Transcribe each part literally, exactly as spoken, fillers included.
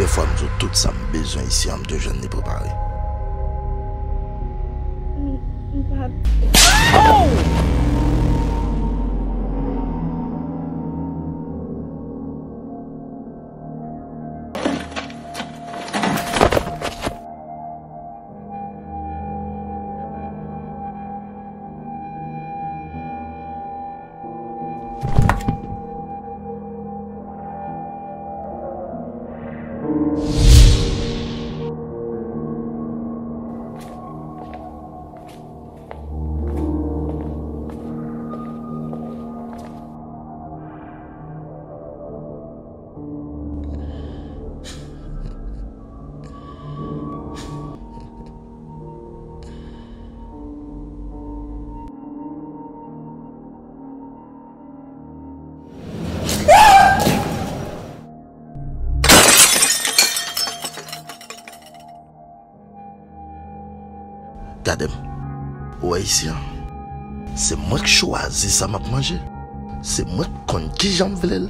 Fwa m di w tout sa m bezwen isi an, m te jwenn li prepare. M, m pa t. Gade m. Ou wè isi an? Se mwen k chwazi sa m ap manje. Se mwen k konn kijan m vle l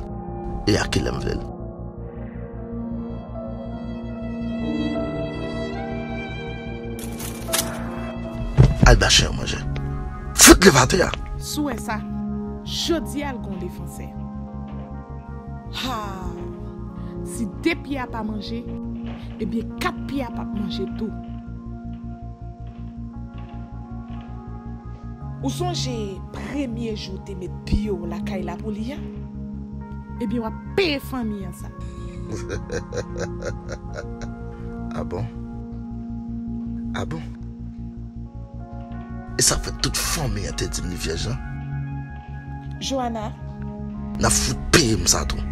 e a kilè m vle l. Al ba chen yo manje. Fout leve atè a! Si w wè sa, jodi a l gon defansè. Ha! Si de pye a pa manje, ebyen kat pye a p ap manje tou. Ou sonje premye jou w te met pye w lakay Lapoli a? Ebyen w ap peye fanmi an sa. A bon? A bon? E sa k fè tout fanmi an te di m li vyèj lan? Joana. N ap fout peye m sa tou.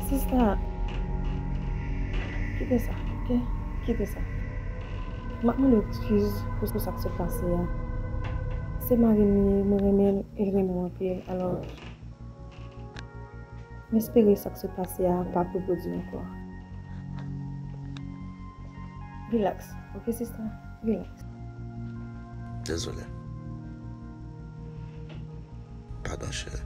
Sista, kite sa, oke? Kite sa. M ap mande w ekskiz pou sa k sot pase a. Se mari m li ye, mwen renmen l, e l renmen m anpil. Alò, m espere sa k sot pase a p ap repwodui ankò. Rilaks, oke sista? Rilaks. Dezole. Padon, cheri.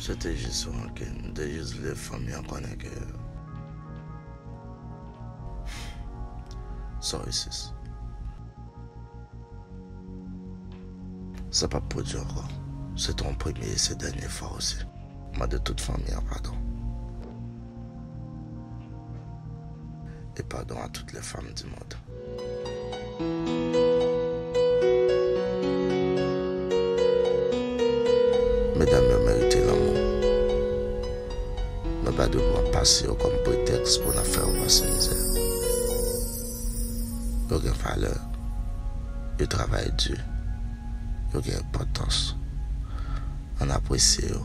Se te jis yon rankin. M te jis vle fanmi an konnen ke. Sorry, sis. Sa p ap pwodui ankò. Se te yon premye e se dènye fwa osi. Mande tout fanmi an padon. Et pardon à toutes les femmes du monde. Medam yo merite lanmou. Nou pa dwe pran pase yo kòm pretèks pou n ap fè yo pase mizè. Yo gen valè. Yo travay di. Yo gen enpòtans. Ann apresye yo.